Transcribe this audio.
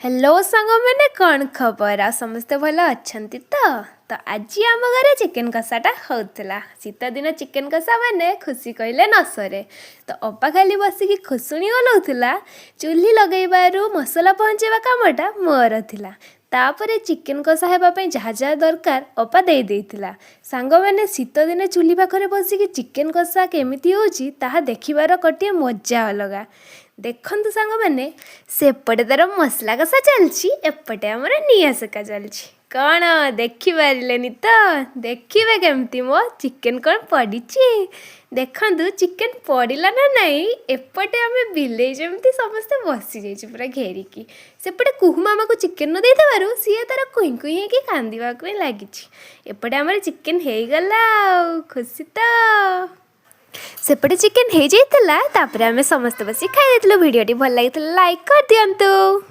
Hello ସାଙ୍ଗମାନେ, କ'ଣ ଖବର? ଆଉ ସମସ୍ତେ ଭଲ ଅଛନ୍ତି ତ? ତ ଆଜି ଆମ ଘରେ ଚିକେନ୍ କଷାଟା ହେଉଥିଲା। ଶୀତ ଦିନ ଚିକେନ୍ କଷା ମାନେ ଖୁସି କହିଲେ ନ ସରେ। ତ ଅପା ଖାଲି ବସିକି ଖୁସୁଣି ଓଲଉଥିଲା। ଚୁଲି ଲଗେଇବାରୁ ମସଲା ପହଞ୍ଚେଇବା କାମଟା ମୋର ଥିଲା। ତାପରେ ଚିକେନ୍ କଷା ହେବା ପାଇଁ ଯାହା ଯାହା ଦରକାର ଅପା ଦେଇ ଦେଇଥିଲା। ସାଙ୍ଗମାନେ, ଶୀତ ଦିନେ ଚୁଲି ପାଖରେ ବସିକି ଚିକେନ୍ କଷା କେମିତି ହେଉଛି, ତାହା ଦେଖିବାର ଗୋଟିଏ ମଜା ଅଲଗା। ଦେଖନ୍ତୁ ସାଙ୍ଗମାନେ, ସେପଟେ ତାର ମସଲା କଷା ଚାଲିଛି, ଏପଟେ ଆମର ନିଆଁ ସେକା ଚାଲିଛି। କ'ଣ ଦେଖିପାରିଲେନି ତ? ଦେଖିବେ କେମିତି ମୋ ଚିକେନ୍ କ'ଣ ପଡ଼ିଛି। ଦେଖନ୍ତୁ, ଚିକେନ୍ ପଡ଼ିଲା ନା ନାହିଁ। ଏପଟେ ଆମେ ବିଲେଇ ଯେମିତି ସମସ୍ତେ ବସିଯାଇଛୁ ପୁରା ଘେରିକି। ସେପଟେ କୁହୁ ମାମାକୁ ଚିକେନ୍ ନ ଦେଇଥିବାରୁ ସିଏ ତାର କୁଇଁ କୁଇଁ ହେଇକି କାନ୍ଦିବାକୁ ହିଁ ଲାଗିଛି। ଏପଟେ ଆମର ଚିକେନ୍ ହେଇଗଲା ଆଉ ଖୁସି ତ। ସେପଟେ ଚିକେନ୍ ହେଇଯାଇଥିଲା, ତାପରେ ଆମେ ସମସ୍ତେ ବସି ଖାଇ ଦେଇଥିଲୁ। ଭିଡ଼ିଓଟି ଭଲ ଲାଗିଥିଲା, ଲାଇକ୍ କରିଦିଅନ୍ତୁ।